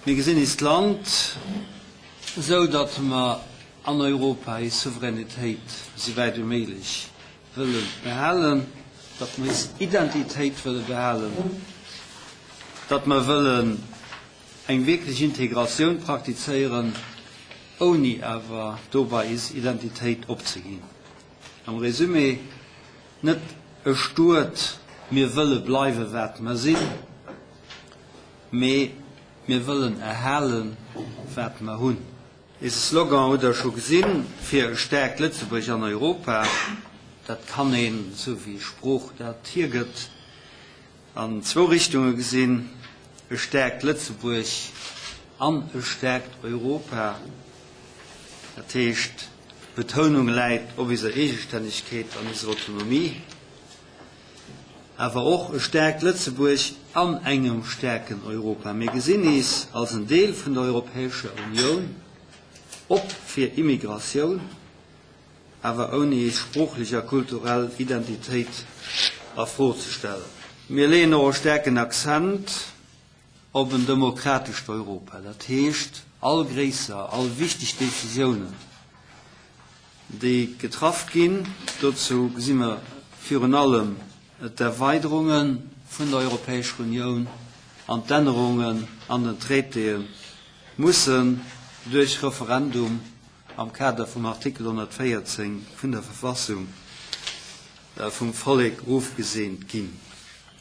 Mir gesinn eist Land esou, datt mer an Europa eis Souveränitéit esouwäit wéi méiglech wëlle behalen, datt mer eis Identitéit wëlle behalen, datt mer wëllen eng wierklech Integratioun praktizéieren, ouni awer dobei eis Identitéit opzeginn. Am Résumé, net e stuert mir wëlle bleiwe wat mer sinn, mee mir wëllen erhalen, wat mer hunn. Eise Slogan hutt Der scho gesinn, Fir e staarkt Lëtzebuerg an Europa. Dat kann een, esou wéi Sprooch dat hiergëtt, an zwou Richtunge gesinn, e staarkt Lëtzebuerg an e staarkt Europa. Dat heescht, d'Betounung läit op eiser Eegestännegkeet an eiser Autonomie. Awer och e staarkt Lëtzebuerg an engem staarken Europa. Mir gesinn is als en Deel vun der Europäescher Unioun, op fir Immigratioun, awer ouni is sproochlech a kulturell Identitéit a Fro ze stellen. Mir leeën och e staarken Accent op en demokratescht Europa, dat heescht all gréisser, all wichteg Décisiounen, déi getraff ginn, dozou gesi mer virun allem d'Erweiderunge vun der Europäescher Unioun an d'Ännerungen an den Traitéen, mussen duerch Referendum am Kader vum Artikel 114 vun der Verfassung vum Vollek ofgeseent ginn.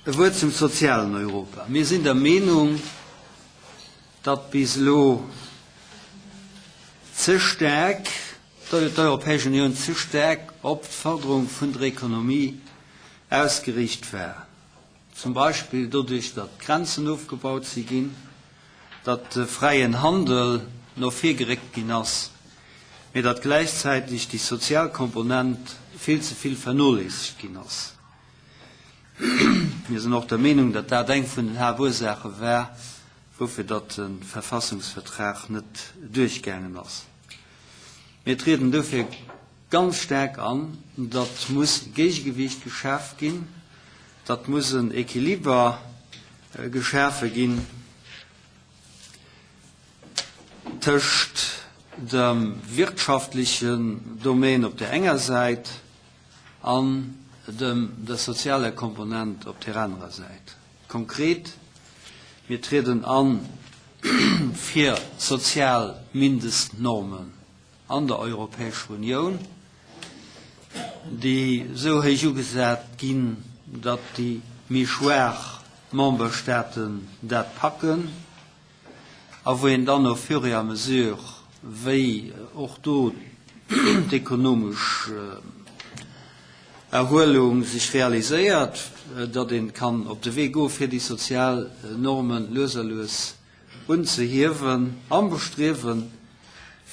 E Wuert zum sozialen Europa. Mir sinn der Meenung, datt bis elo ze staark, d'Europäesch Unioun ze staark op d'Fërderung vun der Ekonomie ausgeriicht war, zum Beispill doduerch, datt d'Grenzen ofgebaut si ginn, datt de fräien Handel no vir geréckt ginn ass, mee datt gläichzäiteg déi sozial Komponent vill ze vill vernoléissegt ginn ass. Mir sinn och der Meenung, datt dat eng vun den Haaptursaache war, woufir datt de Verfassungsvertrag net duerchgaangen ass. Mir trieden dofir ganz staark an, datt muss e Géigegewiicht geschaf ginn, datt muss en Equiliber geschafe ginn tëscht dem wirtschaftlechen Domaine op där enger Säit an dem der sozialer Komponent op där anerer Säit. Konkret, Mir trieden a fir sozial Mindestnormen an der Europäescher Unioun, déi esou héich ugesat ginn, datt déi méi schwaach Memberstaaten dat packen. A wou een dann au fur et à mesure, wéi och do d'ekonomesch Erhuelung sech realiséiert, datt ee kann op de Wee goe fir déi sozial Norme lues a lues unzehiewen, am Bestriewen,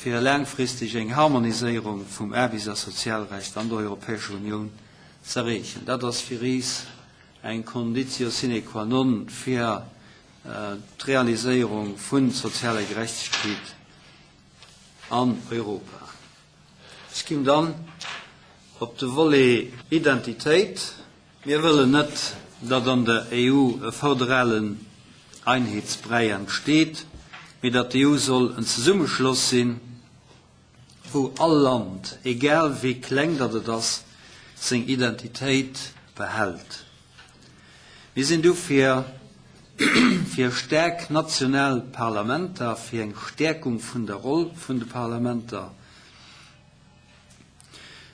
fir laangfristeg eng Harmoniséierung vum Aarbechts a Sozialrecht an der Europäescher Unioun z'erreechen. Dat ass fir is eng Conditio sine qua non fir d'Realiséierung vu sozialer Gerechtegkeet an Europa. Ech ginn dann op de Volet Identitéit. Mir wëllen net, datt an der EU e feuderalen Einheetsbräi entsteet, mee datt d'EU soll en Zesummeschloss sinn, wou all Land, egal wéi kleng datt et ass, seng Identitéit behält. Mir sinn dofir fir staark national Parlamenter, fir eng Stäerkung vun der Roll vun de Parlamenter.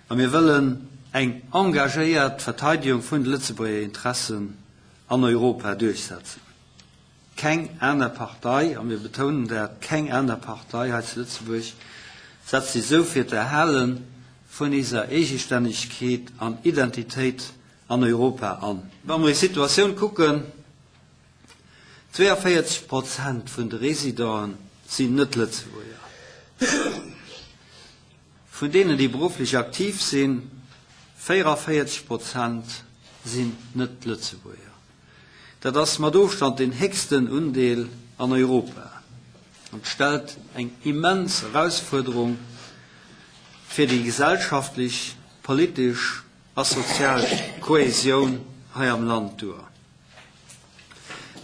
A mir wëllen eng engagéiert Verteidigung vun de Lëtzebuerger Interessen an Europa duerchsetzen. Keng aner Partei, a mir betounen dat, keng aner Partei hei zu Lëtzebuerg setzt sech esou fir d'Erhale vun iser Eegestännegkeet an Identitéit an Europa an. Wa mer eis Situatioun kucken, 42 Prozent vun de Residenten sinn Net-Lëtzebuerger. Vun deenen, déi berufflech aktiv sinn, 44 Prozent sinn Net-Lëtzebuerger. Dat ass mat Ofstand deen héchsten Undeel an Europa an stellt eng immens Erausfuerderung fir déi gesellschaftlech, politesch a sozial Kohäsioun hei am Land duer.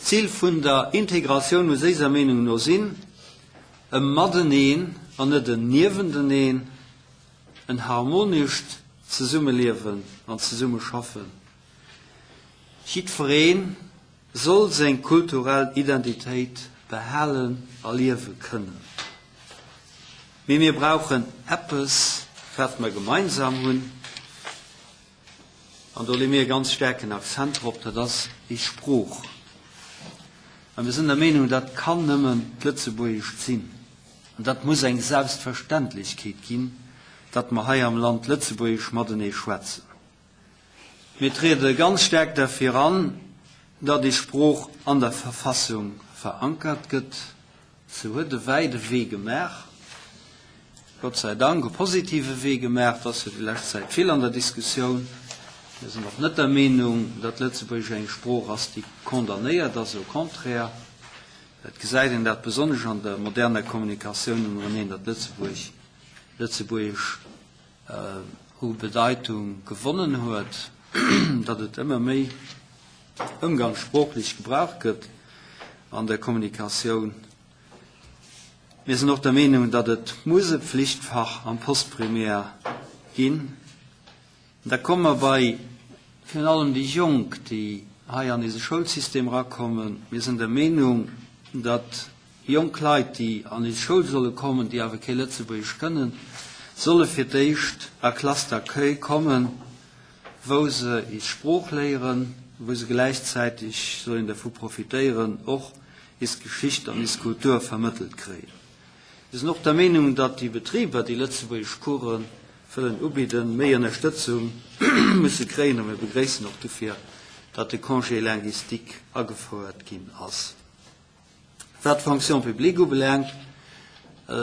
D'Zil vun der Integratioun muss éiser Meenung no sinn, e Mateneen an net en Niewenteneen, en harmonescht Zesummeliewen an Zesummeschaffen. Jiddweree soll seng kulturell Identitéit behalen a liewe kënnen. Mee mir brauchen eppes, wat mer gemeinsam hunn, an do leeë mir e ganz staarken Accent drop, dat ass déi Sprooch. A mir sinn der Meenung, dat kann nëmmen d'Lëtzebuergescht sinn. An dat muss eng Selbstverständlechkeet ginn, datt mer hei am Land Lëtzebuergesch matenee schwätzen. Mir triede ganz staark derfir an, datt déi Sprooch an der Verfassung verankert gëtt. Se huet e wäide Wee gemaach, Gott sei Dank e positive Wee gemaach. Et ass jo déi lescht Zäit vill an der Diskussioun. Mir sinn och net der Meenung, datt Lëtzebuergesch eng Sprooch ass, déi condamnéiert ass, au contraire. Et gesäit een dat besonnesch an der moderner Kommunikatioun ënnereneen, datt Lëtzebuerg, Lëtzebuergesch u Bedeitung gewonnen huet, datt et ëmmer méi ëmgangssproochlech gebraucht gëtt an der Kommunikatioun. Mir sinn och der Meenung, datt et muss e Pflichtfach am Postprimaire ginn. Da komme mer bei virun allem déi Jonk, déi hei an eise Schoulsystem erakommen. Mir sinn der Meenung, datt jonk Leit, déi an eis Schoul solle kommen, déi awer kee Lëtzebuergesch kënnen, solle fir d'éischt a Classe d'accueil kommen, wou se eis Sprooch léieren, wou se gläichzäiteg, soll een dervu profitéieren, och eis Geschicht an eis Kultur vermëttelt kréien. Mir sinn och der Meenung, datt déi Betriber, déi lëtzebuergesch Course wëllen ubidden, méi Ënnerstëtzung musse kréien a mir begréissen och dofir, datt de Congé linguistique agefouert ginn ass. Wat d'Fonction publique ubelaangt,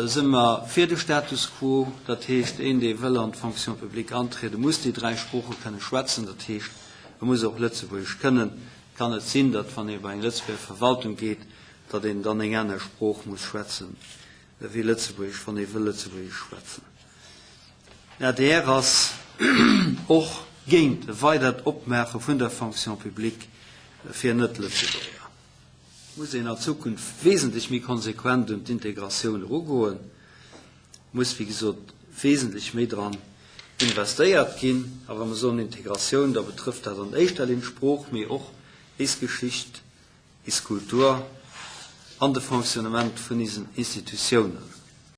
si mer fir de Status quo, dat heescht, een, dee wëll an d'Fonction publique antrieden, muss déi dräi Sprooche kënne schwätzen, dat heescht, e muss och Lëtzebuergesch kënnen. Et kann net sinn, datt, wann ee bei eng Lëtzebuerger Verwaltung geet, datt een dann eng aner Sprooch muss schwätzen wéi Lëtzebuergesch, wann ee wëll Lëtzebuergesch schwätzen. D'adr ass och géint e weidert Opmaache vun der Fonction publique fir Net-Lëtzebuerger. Et muss een an Zukunft wesentlech méi konsequent un d'Integratioun erugoen, muss wéi gesot wesentlech méi dran investéiert ginn. A wa mer soen Integratioun, da betrëfft dat an éischter Linn d'Sprooch, mee och éis Geschicht, is Kultur an de Fonctionnement vun isen Institutiounen.